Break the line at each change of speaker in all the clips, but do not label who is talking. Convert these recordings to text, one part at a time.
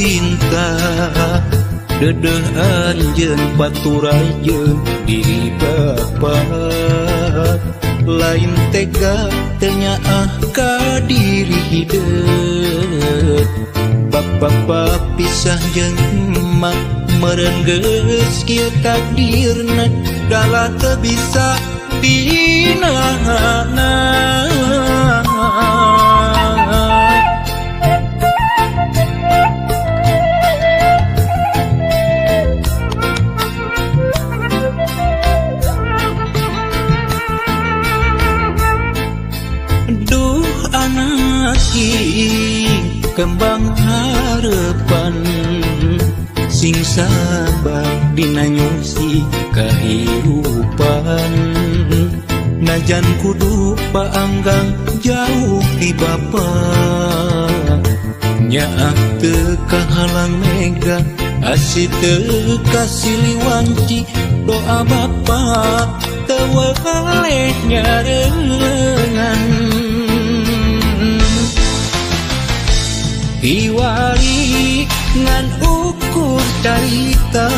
cinta dedeh anjeun paturai jeung diri bapa lain tega teu nyaah ka diri hideut bapa pisah jeung emak meureun geus kieu takdirna dalah teu bisa dinahana. Duh anak kembang harapan sing sabar dina nyungsi kahirupan najan kudu paanggang jauh ti bapa nyaah teu kahalang mega asih teu kasiliwanci doa bapa teu weleh nyarengan. Iwari ngan ukur carita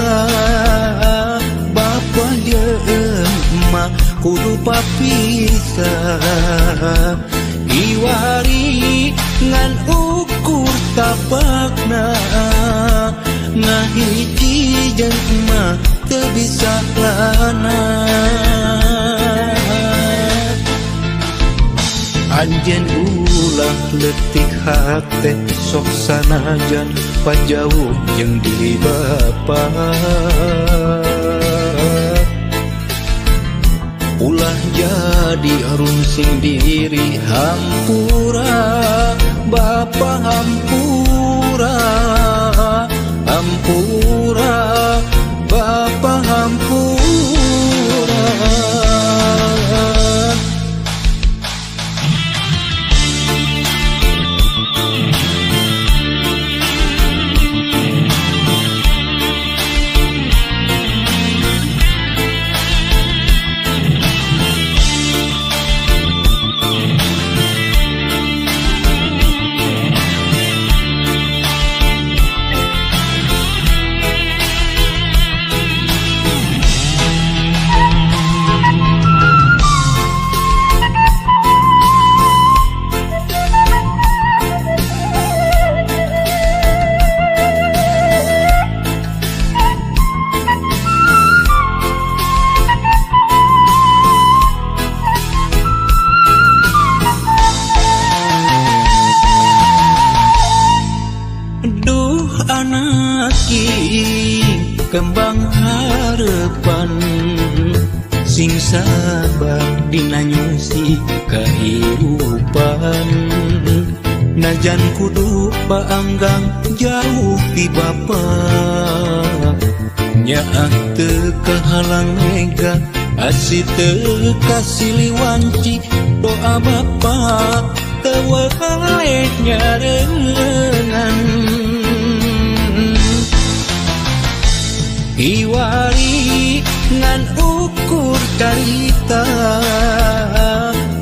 bapa jeung emak kudu papisah iwari ngan ukur tapakna ngahiji jeung emak teu bisa lana. Anjeun ulah leutik hate sok sanajan pajauh jeung diri bapa ulah jadi rungsing diri hampura bapa hampura hampura bapa hampura. Kembang harapan sing sabar dina nyungsi kahirupan najan kudu paanggang jauh ti bapa nyaah teu kahalang mega asih teu kasiliwanci doa bapa teu weleh nyarengan. Iwari ngan ukur carita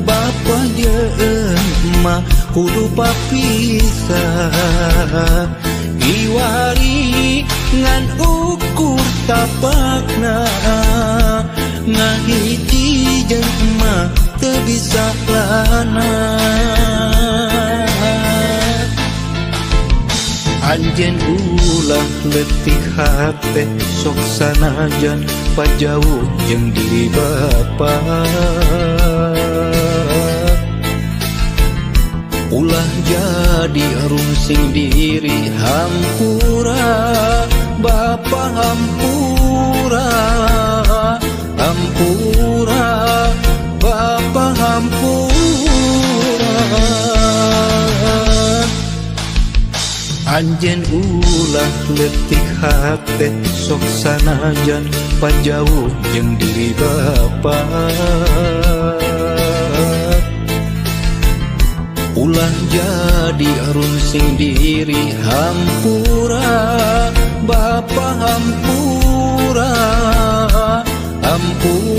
bapa jeung emak kudu papisah iwari ngan ukur tapakna ngahiji jeung emak teu bisa lana. Anjeun ulah leutik hate sok sanajan pajauh jeung diri bapa ulah jadi rungsing diri hampura bapa hampura hampura bapa hampura. Anjeun ulah leutik hate sok sanajan pajauh jeung diri bapa ulah jadi rungsing diri hampura bapa hampura hampura.